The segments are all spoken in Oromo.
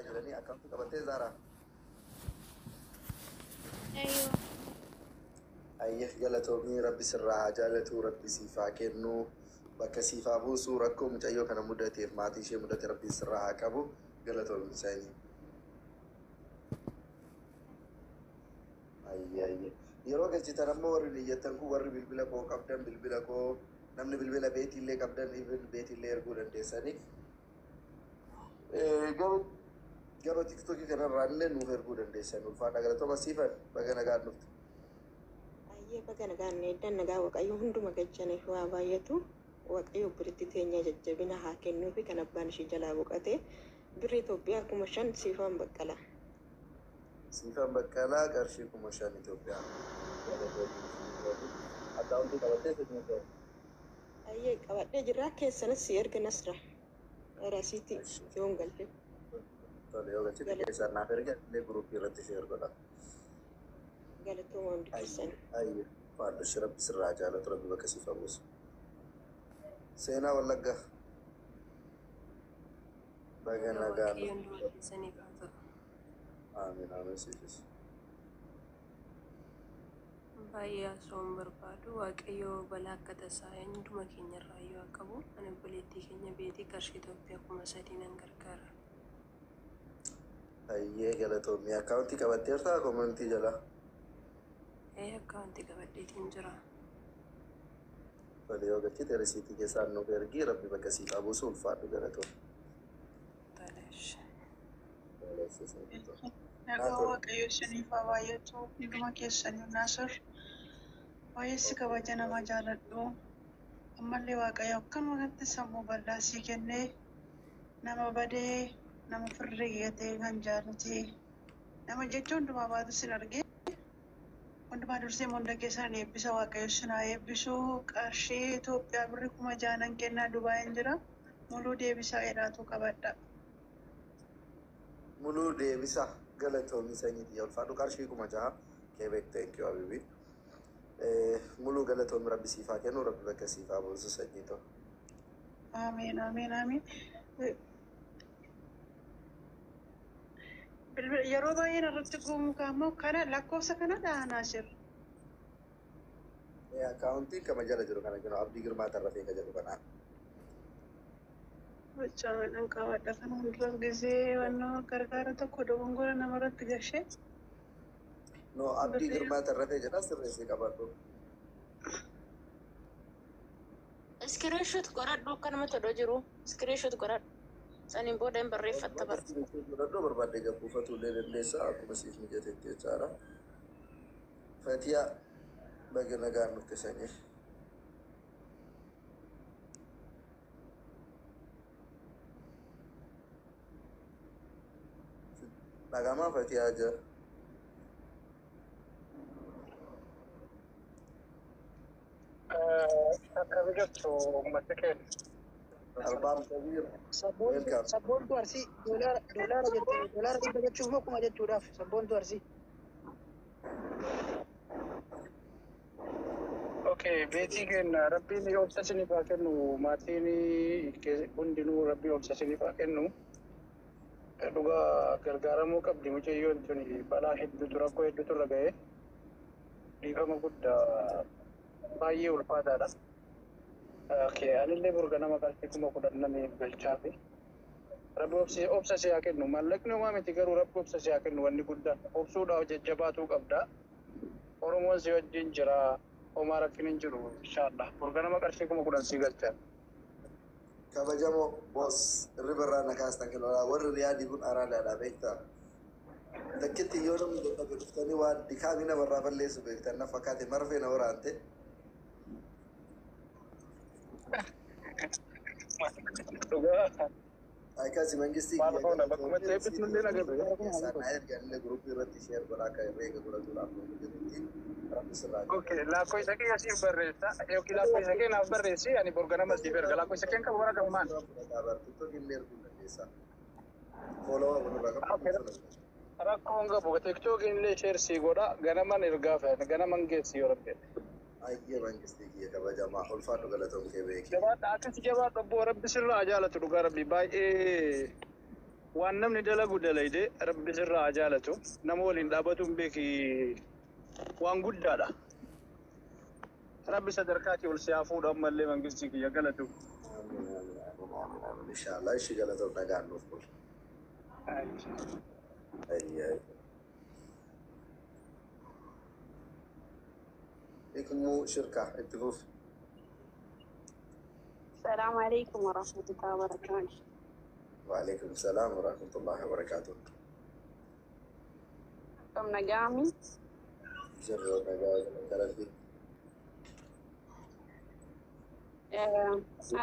Jiranii akkamtu qabattee, Zaaraa? Aywa. Ayyee, galatoomii. Rabbi sirraa haa jaalatu, Rabbi siif haa kennu, bakka siif haa buusu. Rakkoo mucayyoo kana mudateef maatii ishee mudate Rabbi sirraa haa qabu. Galatoomii sanyii. Ayyee, ayyee. Yeroo galchitan ammoo warri niyyattan kun, warri bilbila koo qabdan, bilbila koo namni bilbila beetiillee qabdan, even beetiillee erguu dandeessanii. Gama TikTokii kanarraa illee nuuf erguu dandeessan. Ulfaadha, galatooma. Siifan, baga nagaan dhufte. Baay'ee baga nagaan eeddan. Nagaa Waaqayyo hunduma gachaniif waa baay'atu. Waaqayyo obboleettii teenya jajjabina haa kennuufi kan abbaan ishee jalaa boqate. Birri Itoophiyaa 5,000, Siifaan Baqqalaa. Siifan Baqqalaa, qarshii 5,000 Itoophiyaa. Akkaawuntii qabattee siif Baay'ee qabadhee jira, keessanis si erga, Nasra. Rasiitii yoon galte. Tole, yoo galchite keessaan naaf erga, illee guruupii irratti share godha. Galatooma hundi keessan. Ayyee, faaddushi, Rabbi sirraa jaalatu, Rabbi bakka siif haa buusu. Seenaa Wallaggaa. Baga nagaan Waaqayyoon hunduma keessaniif haa ta'u. Amiin, amiin, siifis. Baay'ee haasa'uun barbaadu. Waaqayyo balaa akka tasaa hunduma keenyarraa iyyuu haa qabu. Ani obboleettii keenya beetii qarshii Itoophiyaa 3,000 nan gargaara. Ayyee, galatoomii. Akkaawuntii qabatteertaa koomentii jala? Ee, akkaawuntii qabadheetiin jira. Tole, yoo galchite risiitii keessaan nuuf ergii. Rabbi bakka siif haa buusu, ulfaadhu, galatoomii. Toleesh. Nagaa Waaqayyo isiniif haa baay'atu hunduma keessanii. Naasir, baay'ee si kabaja, nama jaaladhu. Ammallee Waaqayyo akkanumatti sammuu bal'aa sii kennee, nama badee, nama firri gatee kan jaalate nama jecha hundumaa baatu sin argee, hundumaa dursee hunda keessan eebbisa. Waaqayyo isin haa eebbisu. Qarshii Itoophiyaa birri 6,000 nan kennaa. Dubaayin jira. Muluu Deebisaa jedhaatu qabadha. Muluu Deebisa, galatoomii sanyii xiyya, ulfaadhu. Qarshii 6,000, Quebec, thank you habibi. Muluu, galatoomii, Rabbi siif haa kennu, Rabbi bakka siif haa buusu, sanyii ta'u. Amiin, amiin, amiin. Bilbila yeroo baay'ee irratti guumu kaammoo kana lakkoofsa kana dhahanaa jiru. Akkaawuntiin kama jala jiru kana jiru, Abdii Girmaa Tarrafee ka jedhu kana. Gochaawwan qabadha kan fuuldura gisee wannoo gargaara tokko dogongora namarratti gashee. No, Abdii Girmaa Tarrafee jedha, sirreessee qabadhu. Screenshot godhadhu, akkanumatti odoo jiru. Screenshot godhadhu. Saniin booda hin barreeffatta bara. Godhadhu, barbaadde gabbuufatu illee dandeessa, akkuma siif mijatetti jechaadha. Fatiyaa, baga nagaan dhufte sanyii. Dhagamaa, Fatiyaa jira. Akkam jirtu, uummata keenya? Albaam Kabiir. Welcome. Sabboontu Arsii doolaara jette, $100 jechuuf moo kuma jechuudhaaf, sabboontu Arsii? Okay, beetii kenna. Rabbiin obsa isiniif haa kennu. Maatiin hundinuu Rabbi obsa isiniif haa kennu. Dhugaa gargaaramuu qabdi mucayyoon tuni, balaa hedduutu, rakkoo hedduutu irra ga'e. Dhiifama guddaa, baay'ee ulfaataadha. Okay, anillee burga nama qarshii 10,000 namni galchaafi. Rabbi obsa si haa kennu. Maallaqni homaa miti, garuu Rabbi obsa si haa kennu, wanni guddaan. Obsuudhaaf jajjabaatuu qabda. Oromoon si wajjin jira. Homaa rakkin hin jiru, inshaallah. Burga nama qarshii 10,000 si galcha. Kabajamoo boss, hirriba irraa na kaastan kan warri Riyaadii kun araadaadha, beektaa. Takkitti yoo namni dadhabe dhuftanii waan dikaamii namarraa balleessu beektan na fakkaate, marfee na waraante. Dhugaa. Akkasi, mangistii. Maal goona, bakkuma itti eebbisnu illee agarre. Keessaan na ergan illee guruupii irratti share godha, akka herreega godhatuudhaaf nu hojjetutti. Rabbi sirraa. Okay, lakkoofsa kee asiif barreessa. Yookiin lakkoofsa kee naaf barreessi, ani borga nama siif erga. Lakkoofsa kee kan warra gammaan. TikTok illee erguu dandeessa. Follow walirraa qabu. Rakkoon qabu, TikTokiin illee share sii godha. Ganaman ergaa fe'an, ganaman geessi yoo Rabbi jedhe. Ayyee, mangistii kiyya kabajamaa, ulfaadhu, galatoon kee beeki. Jabaadha, akkasi jabaadha obbo, Rabbi sirraa jaalatu, dhugaa Rabbi baay'ee Waan namni dalagu dalayde Rabbi sirraa haa jaalatu. Nama waliin dhaabatuun beeki waan guddaadha. Rabbi sadarkaa kee ol si haa fuudhu ammallee mangistii kiyya galatu. Amiin amiin amiin amiin amiin inshallah ishi galatoom nagaan nuuf buli. Ayyaa. Hiikmuu shirkaa itti fufi. السلام عليكم ورحمة الله وبركاته. وعليكم السلام ورحمة الله وبركاته. Akkam nagaami? Jirru nagaa galata Rabbii.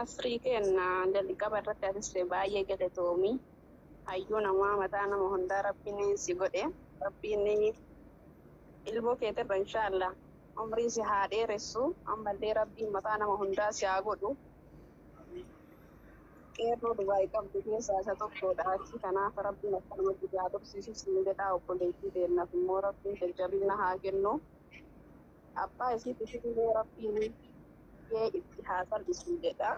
Asrii kenna jalqaba irratti atis baay'ee galatoomi. Hayyuu namaa mataa nama hundaa Rabbiin si godhe. Rabbiin ilmoo keetirra inshaallah umrii si haa dheeressu. Ammallee Rabbiin mataa nama hundaa si haa godhu. Qeerroo Dubaay qabdu keessaa isa tokkodha. Kanaaf Rabbiin akkanumatti si haa tursiisu siin jedha obboleettii teennaaf immoo Rabbiin jajjabina haa kennu. Abbaa isiitti illee Rabbiin kee itti haa salphisu jedha.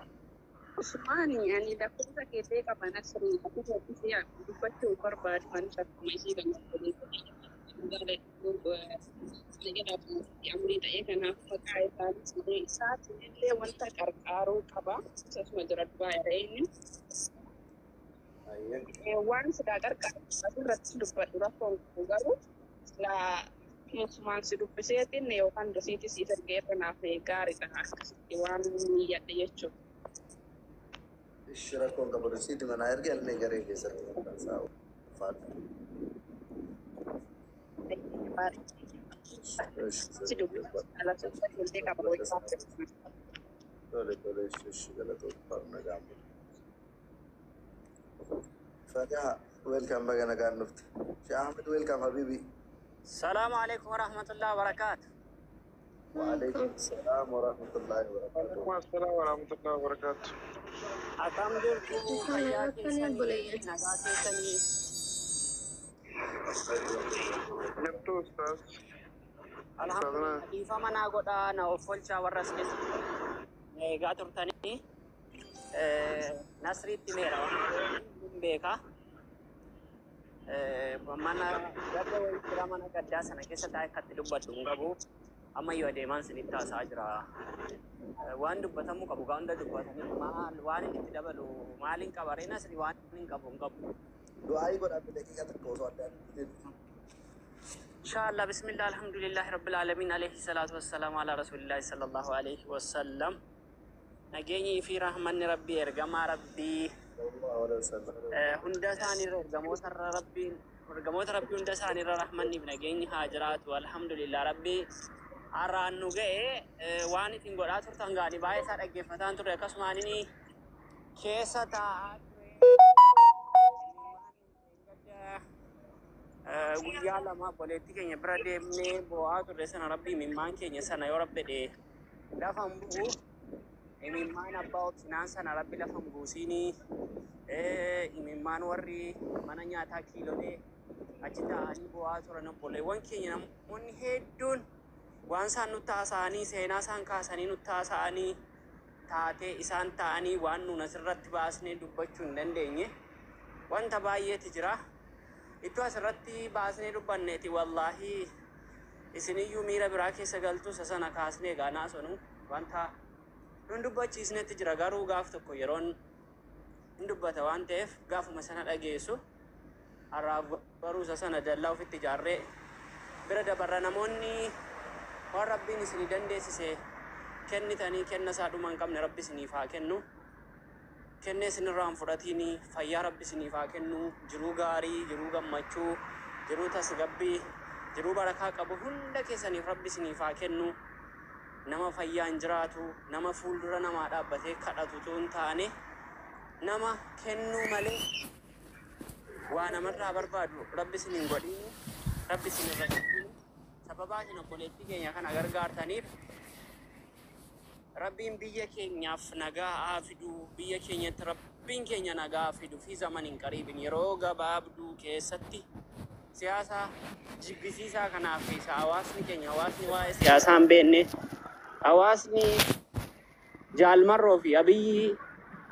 Usmaani ani lakkoofsa keellee qaba Nasrii asirratti dubbachuu barbaadu anis akkuma isii kan amrii ta'ee kanaaf maqaa isaanis malee isaatiin illee wanta qarqaaruu qaba. Isasuma jira Dubaay inni. Ayyee. Waan silaa qarqaaru asirratti dubbadhu rakkoon kun garuu silaa keessumaan si dubbiseetiin yookaan dosiitii siif ergee irra naaf gaariidha akkasitti waan miyyadhe jechuudha. Ishi rakkoon qabu risiitii manaa erge illee garee keessatti maxxansaa uffadhu. Si dubbisa lakkoofsa keellee qaba wayii. Tole tole ishi galatoom nagaan buli. Fatiha welcome baga nagaan dhufte. Shee Ahmed welcome habibi. السلام عليكم ورحمة الله وبركاته. وعليكم السلام ورحمة الله وبركاته. وعليكم السلام ورحمة الله وبركاته. Akkam jirtu fayyaa keessanii nagaa keessanii? Jirtu ustaaz. Alhamdulillah dhiifama naa godhaa na of oolchaa warra as keessatti eegaa turtanii Nasriitti meera waan beekaa. Mana gadda wayii jira mana gaddaa sana keessa taa'ee akkatti dubbadhu hin qabu. Ammayyuu adeemaan isinitti haasa'aa jira. Waan dubbatamuu qabu gaa hunda dubbatanii maal waan inni itti dabalu maaliin qaba ree Nasri waan hin qabu hin qabu. Du'aayii godhamme daqiiqa tokko osoo addaan hin kutin. Inshallah, bismillah, alhamdulillah, rabbil alamin, alayhi salatu wassalam ala rasulillahi sallallahu alayhi wasallam. Nageenyi fi rahmanni Rabbii ergamaa Rabbii Sallallahu alaihi wasallam. Hunda isaaniirra ergamoota irra Rabbiin ergamoota Rabbii hunda isaaniirra rahmanni fi nageenyi haa jiraatu. Alhamdulillah, Rabbii har'aan nu ga'e waan isin godhaa turtan gaanii baay'ee isaa dhaggeeffataan ture akkasumaan inni keessa taa'aa ture. Guyyaa lama obboleettii keenya bira deemnee bo'aa turre sana Rabbii imimmaan keenya sana yoo Rabbi jedhe lafa hin bu'u. Imimmaan abbaa obsinaan sana Rabbi lafa hin buusinii. Imimmaan warri mana nyaataa kiilolee achi taa'anii bo'aa turan obboleewwan keenya namoonni hedduun waan isaan nutti haasa'anii seenaa isaan kaasanii nutti haasa'anii taatee isaan ta'anii waan nuun asirratti baasnee dubbachuu hin dandeenye wanta baay'eetu jira. Iddoo asirratti baasnee dubbanneeti wallaahi isiniyyuu miira biraa keessa galtu isa sana kaasnee egaa sonu wanta nun dubbachiisnetti jira garuu gaaf tokko yeroon hin dubbata waan ta'eef gaafuma sana dhageessu har'aaf garuu isa sana dallaa ofitti ijaarree bira dabarra namoonni waan Rabbiin isinii dandeessise kennitanii kenna isaa dhuma hin qabne Rabbi isiniif haa kennu. Kennee isinirraa hin fudhatiin fayyaa Rabbi isiniif haa kennu jiruu gaarii jiruu gammachuu jiruu tasgabbii jiruu barakaa qabu hunda keessaniif Rabbi isiniif haa kennu. Nama fayyaan jiraatu nama fuuldura namaa dhaabbatee kadhatu utuu hin taane nama kennuu malee waa namarraa barbaadu Rabbi isin hin godhin Rabbi isin irra hin sababaa isin obboleettii keenya kana gargaartaniif Rabbiin biyya keenyaaf nagaa haa fidu biyya keenyatti Rabbiin keenya nagaa haa fidu fi zaman hin qariibin yeroo gabaabduu keessatti siyaasa jibbisiisaa kanaaf isa hawaasni keenya hawaasni waa'ee siyaasaa hin beekne hawaasni jaalmarroo fi Abiyyi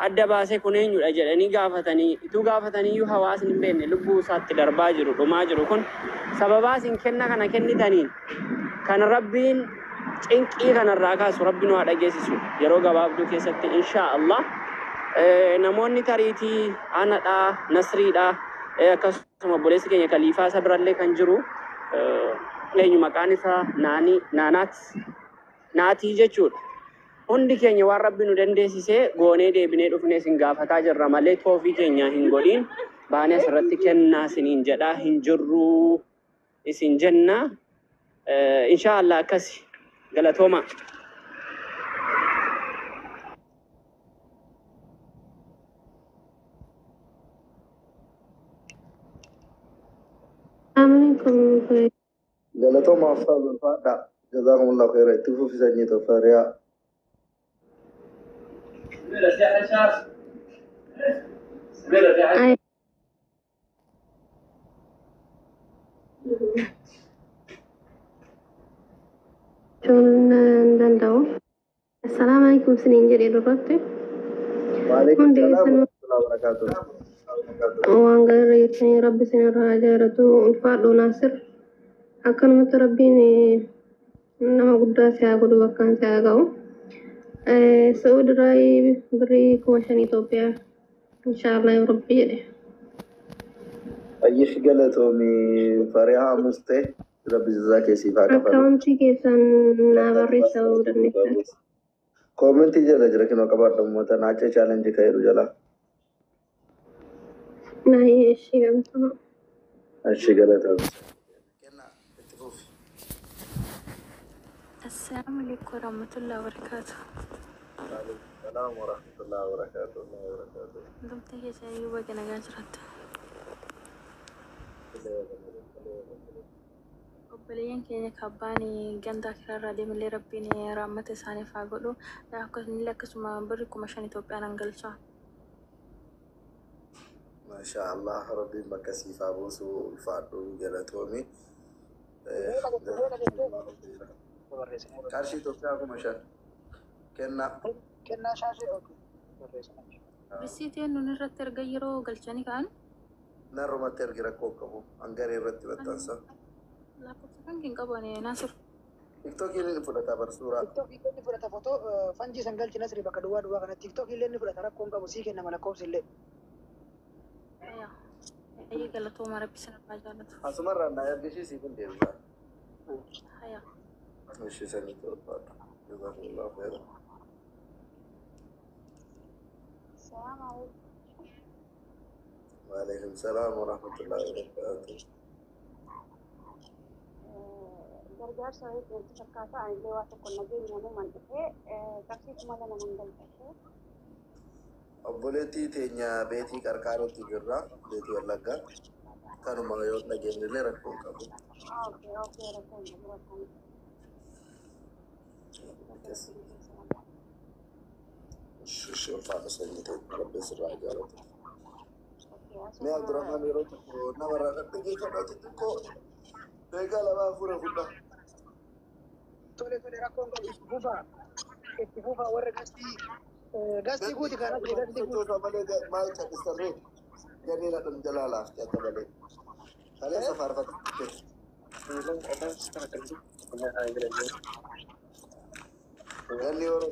Adda baasee kun eenyudha jedhanii gaafatanii ituu gaafataniiyyuu hawaasni hin beekne lubbuu isaatti darbaa jiru dhumaa jiru kun sababaa isin kenna kana kennitaniin kan Rabbiin cinqii kanarraa kaasu Rabbi nu haa dhageessisu yeroo gabaabduu keessatti inshaa Allah. Namoonni tariitii anadhaa Nasriidhaa akkasuma obboleessi keenya Kaliifaa isa birallee kan jiru eenyu maqaan isaa Naanii Naanaat Naatii jechuudha. Hundi keenya waan Rabbi nu dandeessisee goonee deebinee dhufnee isin gaafataa jirra malee toofii keenya hin godhiin baanee asirratti kennaa isiniin jedhaa hin jirruu isin jenna. Inshaa Allah akkasi galatooma. Assalamualaikum. Galatooma Ustaaz, ulfaadha. Jazaakumullahu khayra. Itti fufi sanyii Toofariyaa. Ay, jechuun hin danda'u. Assalaamu alaikum isiniin jedhee duratti. Waalaikum Hundi salaam keessanuu warahmatullahi wabarakatuh. Waan gaarii jettanii Rabbi isinirraa haa jaalatu. Ulfaadhu Naasir. Akkanumatti Rabbiin nama guddaa si haa godhu, bakkaan si haa ga'u. Sa'uud irraa birrii 5,000 Itoophiyaa. Inshaallah yoo Rabbi jedhe. Ayyih, galatoomi Farihaa Mustee. Rabbi jazaa keessiif haa kafalu. Akkaawuntii keessan naa barreessuu dandeessan. Koomentii jala jira, kinoo qabaadha uummata naachee challenge ka'eeru jala. Naa ishee gamsama. Ashi, galatoomi. Kennaa itti fufi. Assalaamu alaikum warahmatullahi wabarakatuh. Waalaikum salaam warahmatullahi wabarakatuh. Wabarakatuh. Hundumti keessaniyyuu baga nagaa jiraattu. Obboleeyyan keenya kabbaan ganda akiraarraa deemallee Rabbiin rahmata isaaniif haa godhu. Akkasumallee akkasuma birri 5,000 Itoophiyaan hangalcha. Maasha Allah, Rabbiin bakka siif haa buusu, ulfaadhu, galatoomi. Qarshii Itoophiyaa 5,000 kennaa. Kennaa shaashii barreessina. Risiitiin nun irratti erga yeroo galchanii ka'an Narrumatti ergi, rakkoo qabu hangaree irratti maxxansa. Lakkoofsa kan hin qabu ani, Naasir. Tiktookiin ni fudhata bar suuraa. Tiktookii illee ni fudhata, footoo fanjii san galchi Nasri, bakka duwwaa duwwaa kana tiktookii illee ni fudhata, rakkoon qabu, sii kennama lakkoofsi illee. Ayyee, galatooma, Rabbi sinirraa jaalatu. Asumarraan naa ergishii siif hin deebisa. Haya. Ishii sanitti ulfaadha. Jazakumullahu khairan. Assalamu alaikum. Waalaikum salaam warahmatullahi wabarakatuh. Gargaarsa wayii natti fakkaata. Ani illee waa tokko nageenya namumaan dhufee qarshii 2,000 nan galchadhe. Obboleettii teenya Beetii qarqaarutti jirra. Beetii Wallaggaa. Kanuma yoo dhageenyillee rakkoo hin qabu. Okay, rakkoon qabu, rakkoon qabu. Ishii ulfaadha sanyii ta'e, Rabbi sirraa jaalatu. Mee Abdurrahman, yeroo tokko namarraa dhaggeeffadhaa, xixiqqoo daqiiqaa lama hafuura fudhaa. Tole, rakkoon qabu, itti fufaa. Itti fufaa warra gastii guuti kan Nasri, gastii guuti. Sochoosaa malee maal callisarree ganii dhum jalaa laafte akka malee. Kaleessa faarfatte. Galli yeroo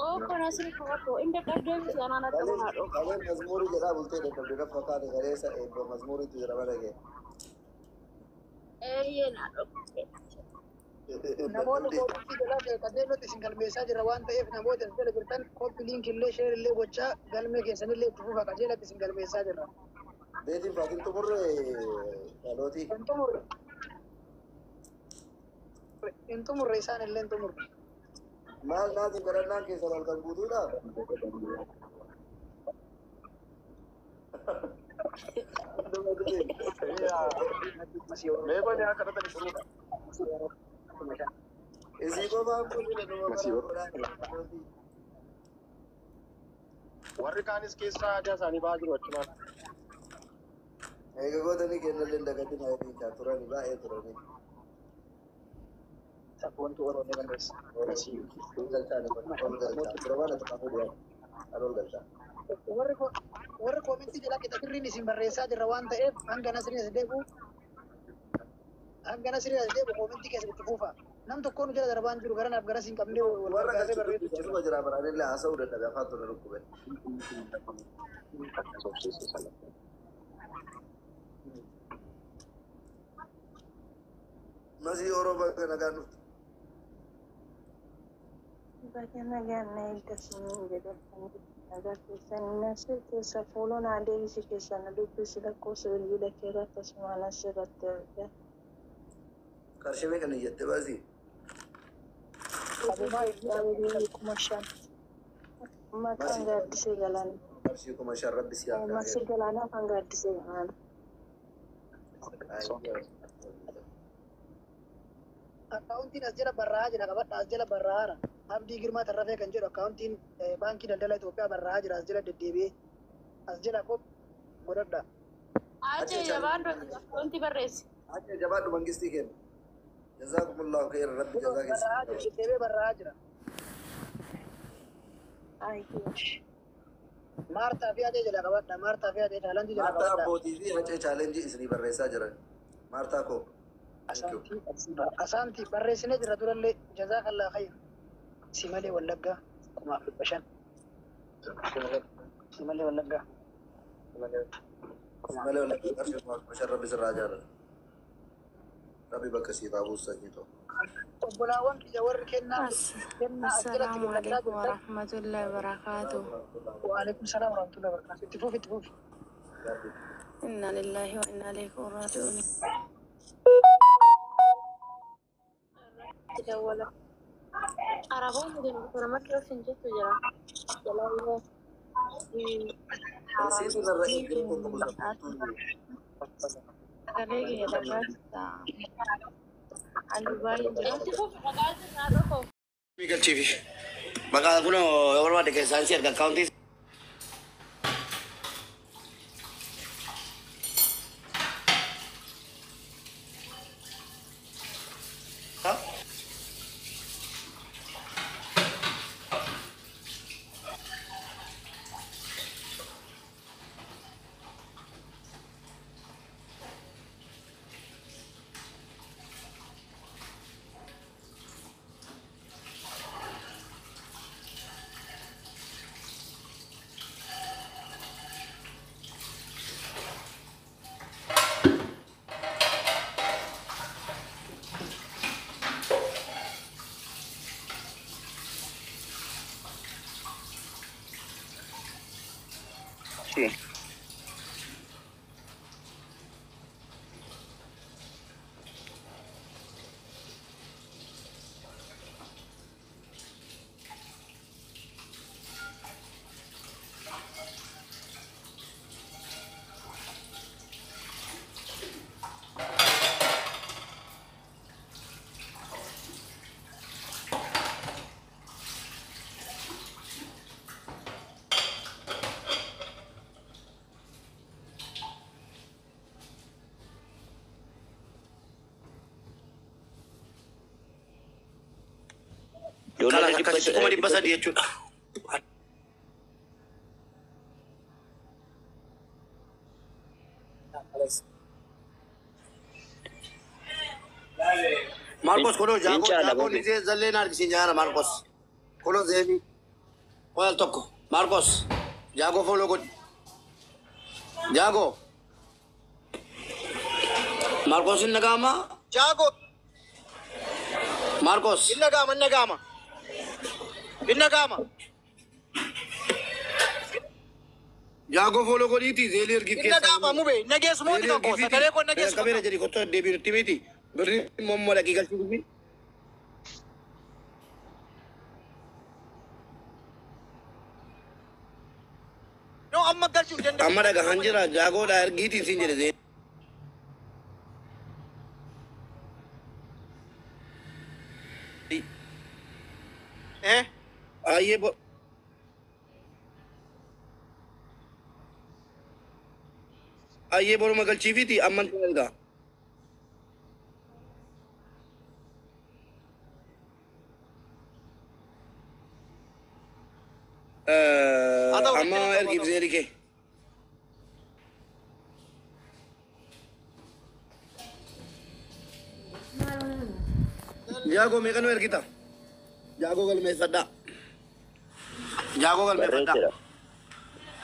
Oo, Naasir qabadhu. Inni dadhabdee miti anaan adda Kaleen haadho. kaleen mazmuurii jedhaa bultee dadhabde na fakkaate, kaleessa eebba mazmuuriitu jira mana kee. Eeyyee, naadho. Namoonni koomentii jalaa qajeellotti isin galmeessaa jira waan ta'eef, namoota as jala jirtan copy link illee share illee gochaa galmee keessanillee itti fufa, qajeelatti isin galmeessaa jirra. Beetiin faatiin xumurree dhalootii. Hin xumurre. Hin xumurre, isaan illee hin xumurre. Maal naatiin kadhannaan keessan halkan guutuudha? Hunduma dhufe. Mee bani akka kadhatani shuruudha. Isii qofaan fuudhina dhuma bara godhaa. Warri kaanis keessaa aadaa isaanii ba'aa jiru achumaan. Eega gootanii kennallee dagatina, adiin kaa turani baay'ee turani. Sabboontu Oromoo barreessa. Ol galchaa ol galchaa. Durabaan ati qabu dhiyaatu. Ol galchaa. Warri koomentii jala qixa sirriin isin barreessaa jirra waan ta'eef hanga Nasriin as deebi'u hanga Nasriin as deebi'u koomentii keessa itti fuufa. Nam tokkoon jala darbaan jiru garanaaf garas hin qabne wal Warra gargaaree galchu barreessu jira. dubbisu jira baraanillee haasa'uu dadhabe afaan tole rukkube. Masii Oromoo bakka nagaan dhufte. Baga nagaan na eeggasanii jedhamanii nagaa keessan Nasir keessa fuula naa deebisi keessa na dubbisi lakkoofsa bilbila kee irratti asumaan asirratti argaa. Qarshii meeqa ni jette baasii? Abumaa Birrii 5,000. Maqaan Gaaddisee Galaanaa. Qarshii 5,000 rabbi si haa Masir Galaanaa afaan Gaaddisee Galaanaa. Akkaawuntiin as jala barraa'aa jira qabadha as jala barraa'aara. Abdii Girmaa Tarrafee kan jedhu akkaawuntiin baankii daldala Itoophiyaa barraa'aa jira as jala deddeebi'ee as jala kop godhadha. Ajee jabaadhu wanti barreessi. Ajee jabaadhu mangistii kenna. Jazaakumullahu khairan rabbi jazaa keessa. Barraa'aa jira deddeebi'ee barraa'aa jira. Maartaa fi Ajee jala qabadha Maartaa fi Ajee chaalenjii jala Maartaa qabadha. abbootii fi Hacee chaalenjii isinii barreessaa jiran. Maartaa koo. Asaantii asaantii barreessinee jira durallee jazaakallaa khayr. Si malee Wallaggaa 5,500. Si malee Wallaggaa. Malee Wallaggaa qarshii 5,500 rabbi sirraa jaalala. Rabbi bakka siif haa buusu sanyii ta'u. Obbolaawwan kiyya warri kennaa kennaa as jalatti Assalaamu kennachaa alaikum jirtan. warahmatullahi wabarakatuh. Waalaikum salaam warahmatullahi wabarakatuh. Itti fufi itti fufi. Inna lillahi wa inna ilaihi raji'un. Dawwala. Araboonni deemu namatti of hin jettu jira. Jalaallee. Barsiisuu irra eegee kun qabu Sagalee kiyya dhagaasta. Halluu baay'ee jira. Itti fufi dhagaa jirraa dhufo. Galchiifi. Maqaa kun yoo barbaade keessaan si erga akkaawuntii isaa. Kalaas akkasitti 300,000 jechuudha. Marcos kunoo jaakoo jaakoon isee zalleen argisiin jaara Marcos. Kunoo zeebii. Qoyal tokko. Marcos. Jaakoo fooloo godhi. Jaakoo. Marcos hin dhaga'amaa? Jaakoo. Marcos. Hin dhaga'ama hin dhaga'ama. Hin dhaga'ama. Jaakoo fooloo godhiiti zeelii ergiif Hin dhaga'ama mube nageessu mooti kan koo sagalee koo nageessu. Qabeera jedhi kottu deebii nutti miti. Birri mommoo dhaqii galchuu. No amma galchuu hin danda'u. Amma dhagahan jira jaagoodha ergiitiin siin jedhe zeelii. Ayyee bo. Ayyee boruma galchiifiti amman tun ergaa. Jaagoo meeqa nu ergita? Jaagoo galmeeffadhaa. Jaagoo galmeeffadhaa. Barreessira.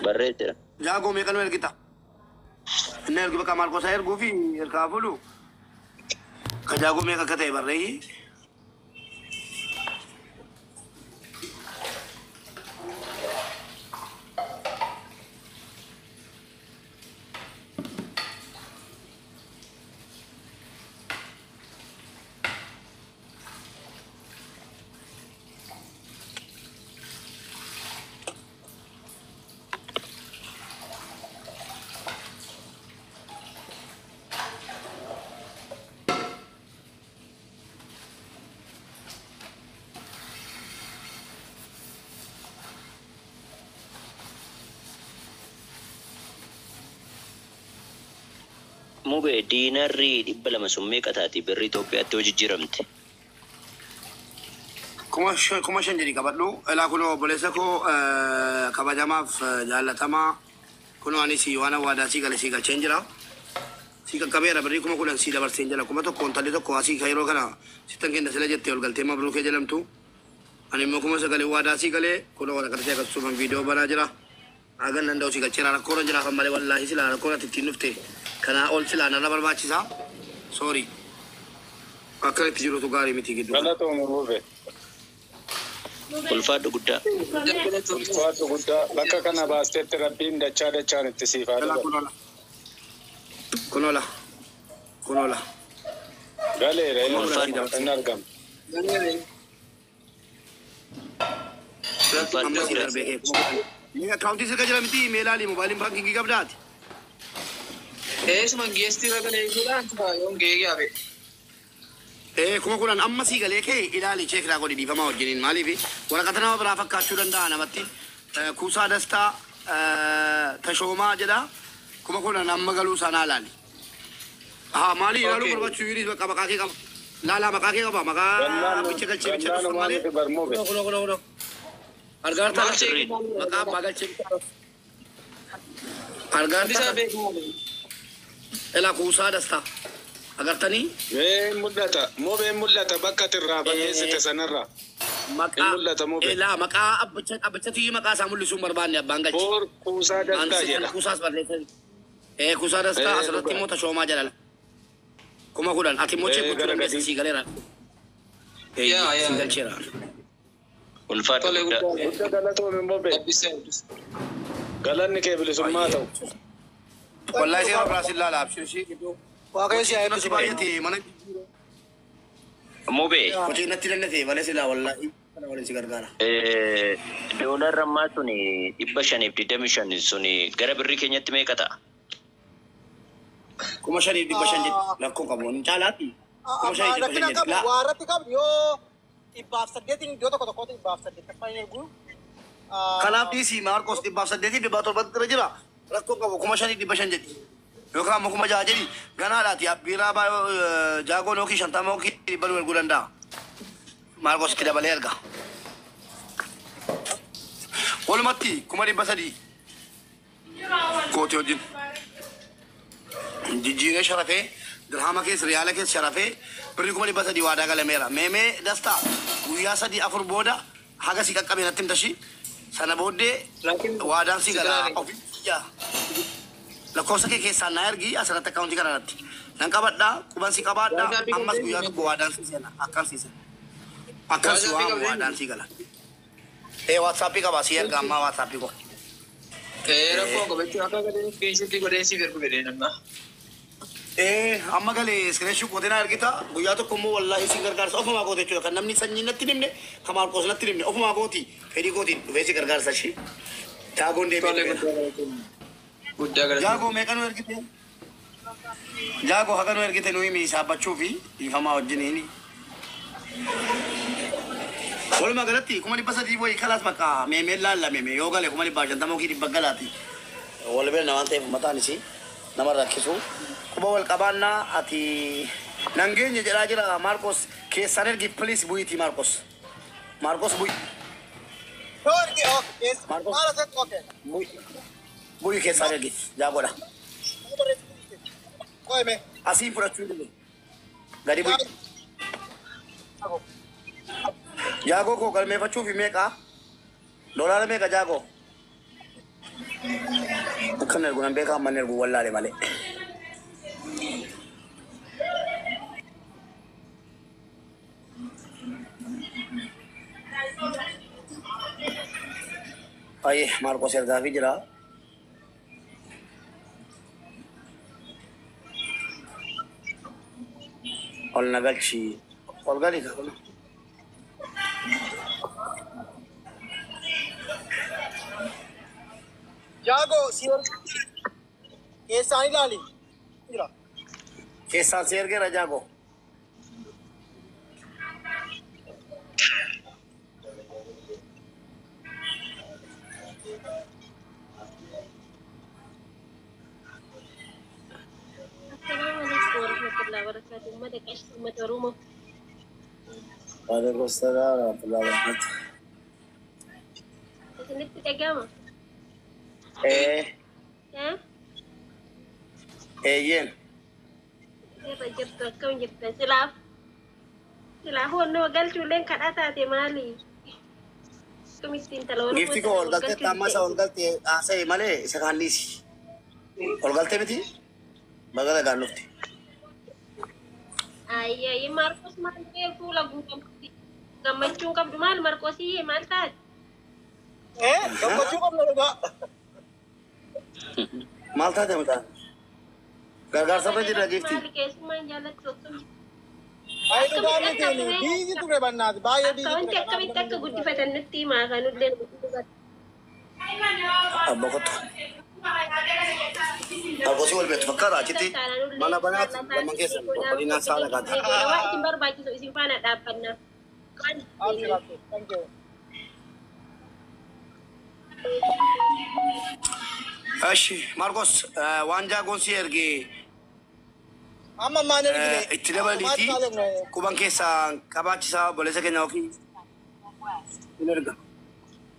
Barreessira. Jaagoo meeqa nu ergita? Inni ergi bakka Maarqosaa erguu fi ergaa fuudhu. Ka jaagoo meeqa akka ta'e barreeyyi. Mube diinarri 200 sun meeqa taati birri Itoophiyaatti hoo jijjiiramte? 5,000 jedhi qabadhu. Ilaa kunoo obboleessa koo kabajamaaf jaallatamaa kunoo anis waan waadaa sii gale sii galcheen jira. Sii qaqqabeera birrii 10,000 sii dabarseen jira. 1,000 intalli tokko asii ka yeroo kana sittan kenna sila jettee ol galtee Mabruukee jedhamtu. Ani immoo 9,000 waadaa sii galee kunoo waraqata sii agarsiisuufan viidiyoo banaa jira. Hagan danda'u sii galcheera rakkoorra jira kan malee wallaahi silaa rakkoon ati ittiin dhufte kanaa ol silaa narra barbaachisa. Sorry. Akka itti jirutu gaarii miti gidduu kana. Galatoomi Mube. Ulfaadhu guddaa. Ulfaadhu guddaa. Bakka kana baasteetti Rabbiin dachaa dachaan itti siif haa Ilaa dabalu. kunola. Kunola. Kunola. Galeera inni 10,000 sii dabarse. hin argamu. Ulfaadhu Amma sii guddaa. darbee kee 10,000. Mee akkaawuntii sirka jira miti mee ilaali moobaayiliin baankingii qabdaati. Eesuma geestii irra galee jechuudha yoon gahee gaafe. 10,000 amma sii galee kee ilaali check naa godhi dhiifamaa wajjiniin maaliif waraqata nama biraa fakkaachuu danda'a namatti. Kuusaa Dastaa Tashoomaa jedha 10,000 amma galuu isaa naa ilaali. Haa maali ilaaluu Okay. barbaachuu yuuris bakka maqaa kee qaba. Laalaa maqaa kee qaba maqaa abbicha galchee bicha Gannaan dhufan malee. maaliif bar Mube? Kunoo kunoo kunoo kunoo. Argaartaa Maal Sirriidha. cheekii maqaa abbaa galchee bicha Hundi argaartaa isaa beekamu. Ilaa Kuusaa Dastaa agartanii. Mee mul'ata. Mube mul'ata bakka ati irraa balleessite sanarraa. Hin Maqaa mul'ata Mube. ilaa maqaa abbicha abbichatu maqaa isaa mul'isuu hin barbaanne abbaan galche. Boor Kuusaa Dastaa Ansi jedha. Kuusaas barreessan. Kuusaa Dastaa asirratti Dhugaa. immoo Tashoomaa jedhala. 10,000 ati immoo check gochuu Gara dandeessa gadii. sii galeera. Yaa Sii yaa. galcheera. Ulfaadhu Tole guddaa. guddaa. Guddaa galatoomi Mube. Eebbisee eebbisee. Galanni kee bilisummaa ta'u. Wallahi seera biraa sin laala abshir ishii gidduu. Waaqayyo si haa Natti eebbisu baay'ate mana Mube hojii natti dandate malee silaa wallahi kana waliin si gargaara. doolarri ammaa suni 525 suni gara birrii keenyatti meeqa ta'a? 5,500 jedhi rakkoo qabu hin caalaatti. 5,500 Rakkina jedhi qabu laa. waa irratti qabdu yoo 108 iddoo tokko tokkotti 108 hin ergu. Kanaaf dhiisii Maarqos 108 107 irra jira. Rakkoo qabu 5,500 jedhi. Yookaan ammoo 6,000 jedhi. Ganaadhaati biiraa jaagoon yookiin 50 yookiin 100 nu erguu danda'a. Maarqos itti dabalee erga. Walumatti 300,000 kooti wajjin. Jijjiiree sharafee dirhama keessa riyaala keessa sharafee birrii 300,000 waadaa galameera. Meemee Dastaa guyyaa 3 4 booda haga si qaqqabe natti himtashi. Sana booddee Laakiin waadaan si si galaa galaane. ofii ija. Lakkoofsa kee keessaan naa ergi asirratti akkaawuntii kana irratti. Nan qabadhaa quban si qabaadhaa Waazaappii ammas qabdee guyyaa tokko waadaan si seena akkan si seena. Akkan si Waazaappii waamu qabdee waadaan si gala. Waatsaappii qaba si erga ammaa waatsaappii koo. Rakkoo qabachuu akka galee keessatti godhee siif ergu fedhee namna. Amma galee iskiriinshii gootee naa ergita guyyaa tokko immoo wallaahi si gargaarsa ofumaa goote jechuudha kan namni sanyii natti himne kan Maarqos natti himne ofumaa gooti fedhii gootiin dhufee si gargaarsa ishii. Jaagoon deebi'ee Tole dhufeera. guddaa galatoomi. Guddaa galatoomi. Jaagoo meeqa nu ergite? Jaagoo haga nu ergite nu himi saabbachuu fi dhiifamaa wajjiniini. Walumaa galatti 300,000 wayii kalaas bakka meemeen laalla meeme yoo gale 150,000 yookiin 100 galaati. Wal bira namaan ta'eef mataan isii nama rakkisu. Quba wal qabaannaa ati nan geenye jedhaa jira Maarqos keessaan ergi please bu'iitii Maarqos. Maarqos bu'i. Yoo ergi okay keessa Maarqos maal asirratti okay. bu'i. Bu'i keessaan ergi jaagodha. Qo'ime. Asii fudhachuu hin dandeenye. Gadi bu'i. Jaagoo koo galmeeffachuuf meeqa? Doolaara meeqa jaagoo? Akkan ergu nan beekaa, amman ergu wallaale malee. Ayyee, Maarqos ergaafii jira. Ol na galchi. Ol gali ka. Jaagoo si keessaan ilaali. Jira. Keessaan si ergeera jaagoo. Assalamu alaikum warahmatullahi wabarakatuh. Ummata qashti, ummata Oromoo. Waalaikum salaam warahmatullahi wabarakatuh. Isinitti dhaga'ama? Ee, Eh? eeyyeen. Irra jirtu, akkam jirtan? Silaaf silaaf wannoo galchuulleen kadhaa taate maali? Akkamitti intala Oromoo Giifti koo sana ol ol galtee galchuu amma isa didde? ol galtee haasa'e malee isa kaan dhiisi. Ol galtee miti? Baga nagaan dhufte. Ayyee, Maarqos maal ta'e fuula guutamatti gammachuun qabdu maal Maarqosii maal taate? Eh, gammachuu qabna dhugaa. Maal taate mucaan? Gargaarsa irra jira giifti. Maali keessummaan jaallattu, akkam Ay, dhugaa akkamitti akka miti turee biizi ture bannaati baay'ee biizi ture akkaawunti kanaaf akkamitti namni akka hin guddifatan nutti himaa kanullee nutti. Abba kottu. Maarqosii wal beektu fakkaata achitti mana banaati lamman keessan obbolinaan saala kaata. Waan isin barbaachisu isin faana dhaabbanna. Abshir, abshir. Thank you. Ashi Maarqos, waan jaagoon si ergee Amma maan ergine? itti dabaliiti quban keessaa qabaachisaa obboleessa keenya yookiin in erga.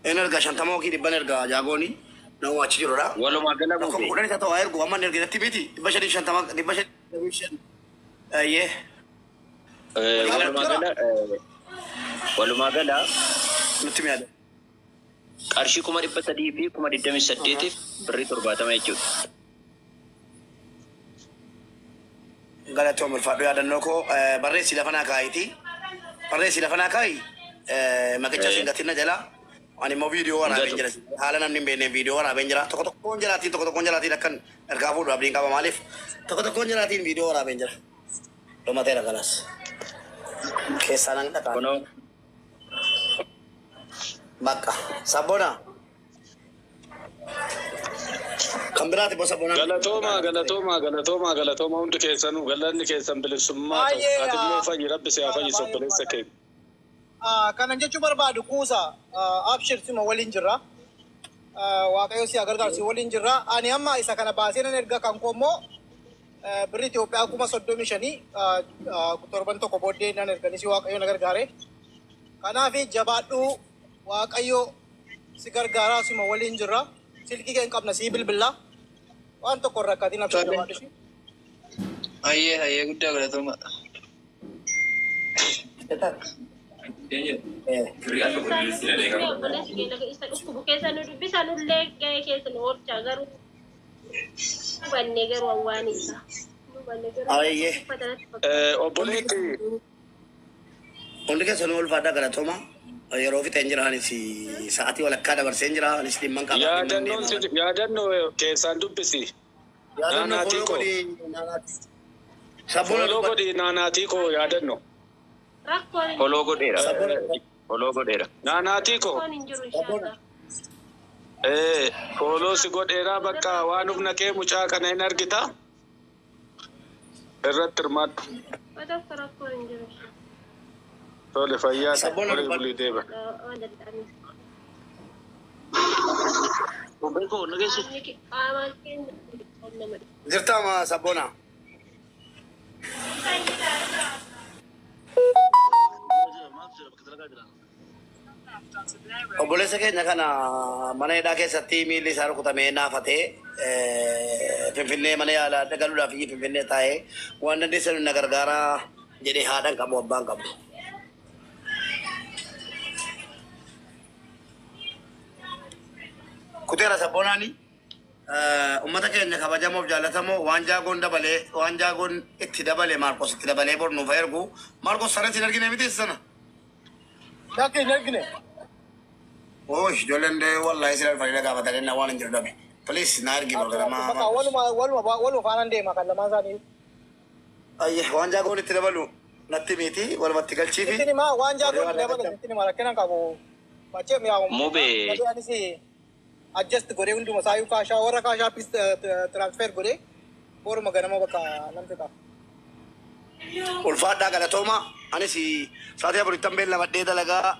In erga 50 yookiin 100 erga jaagooni nama achi jirudha. Walumaa gala Tokko buute. 10 isa ta'u haa ergu, amma inni erge natti miti, 550, 505. Ayyee. Walumaa gala, walumaa gala nutti mi'aada. Qarshii 328,000 birrii 70 jechuudha. Galatoom, ulfaadhu. Yaadannoo koo barreessi lafa naa kaayitii. Barreessi lafa naa kaayi, maqicha siin gatinna jala. Ani immoo viidiyoo waraabeen jira. Haala namni hin beekneen viidiyoo waraabeen jira. Tokko tokkoon jalaatiin, tokko tokkoon jalaatiin akkan ergaa fuudhu abdiin qaba, maaliif tokko tokkoon jalaatiin viidiyoo waraabeen jira. Dhumateera kanas. Keessaa nan dhaqaa. Kunoo. Bakka. Sabboona. Kan biraati bosa bonaa. Galatooma, galatooma, galatooma, galatooma, hundi keessanuu galanni keessan bilisummaa ta'u. Baay'ee Ati immoo fayyi, rabbi si haa fayyisu obboleessa keenya. Kanan jechuu barbaadu kuusa, abshir, sima waliin jirra. Waaqayyo si haa gargaaru, si waliin jirra. Ani amma isa kana baasee nan erga, kan koo immoo birri Itoophiyaa 35,000 torban tokko booddee nan erganis Waaqayyo na gargaare. Kanaaf jabaadhu, Waaqayyo si gargaaraa, sima waliin jirra. Silkii kee hin qabna, sii bilbilla. Waan tokko hin rakkatin, abshir, jabaadhu. Hayyee, hayyee, guddaa galatooma. Obboleessi keenya isa dhukkubu keessa nu dubbisa, nullee gahee keessa nu oolcha, garuu hubanne garuu awwaan isaa. Hubanne garuu Ayyee. uffata natti fakkaata. Obboleetti. Hundi keessanuu ulfaadhaa, galatooma. Yeroo fixeen jira, anis sa'aatii walakkaa dabarseen jira, anis dhimman qaba. Yaadannoon yaadannoo keessaan dubbisi. Yaadannoo Naanaatii foloo koo. godhi naanaati. Sabboona Foloo godhi naanaatii koo yaadannoo. Rakkoon hin Foloo godheera. Foloo godheera. Naanaatii koo. Rakkoon hin jiru inshaallah. Foloo si godheera, bakka waan humna kee mucaa kana hin argita. Irratti hirmaadhu. Tokko rakkoon hin jiru inshaallah. Tole, fayyaa ta'e. Sabboona Horii bulii deema. Waan danda'anis. Beekoo na geessu. Qaamaan keenya nama Jirtaama sabboona. Obboleessa keenya kana mana hidhaa keessatti miilli isaa rukutamee naafatee Finfinnee mana yaalaa galuudhaaf Finfinnee taa'ee waan dandeessan na gargaaraa jedhee, haadhan qabu, abbaan qabu. Kuteera sabboonaani. Uummata keenya kabajamoof jaallatamoo, waan jaagoon dabalee, waan jaagoon itti dabale, Maarkos itti dabalee bor nuuf ergu. Maarkos sanas hin argine miti sana. Lakki, hin argine. Oh, ijoolleen dee wallahi sila dhufanii gaafatanii na waan hin jiru dhabe. Please na ergi bor ganama. Bakka waluma faanaan deema kan lamaan isaanii. Ayye, waan jaagoon itti dabalu natti miti, walumatti galchiifi. Ittiin himaa, waan jaagoon itti dabale ittiin himaa, rakkina qabu. Machee mi'aawu. Mubee. Anis adjust godhee hunduma isaayyuu kaashaa warra kaashaapis transfer godhee boruma ganama bakka nan fixa. Ulfaadhaa, galatooma. Anis sa'aatii 4ttan beellamadhee dalagaa.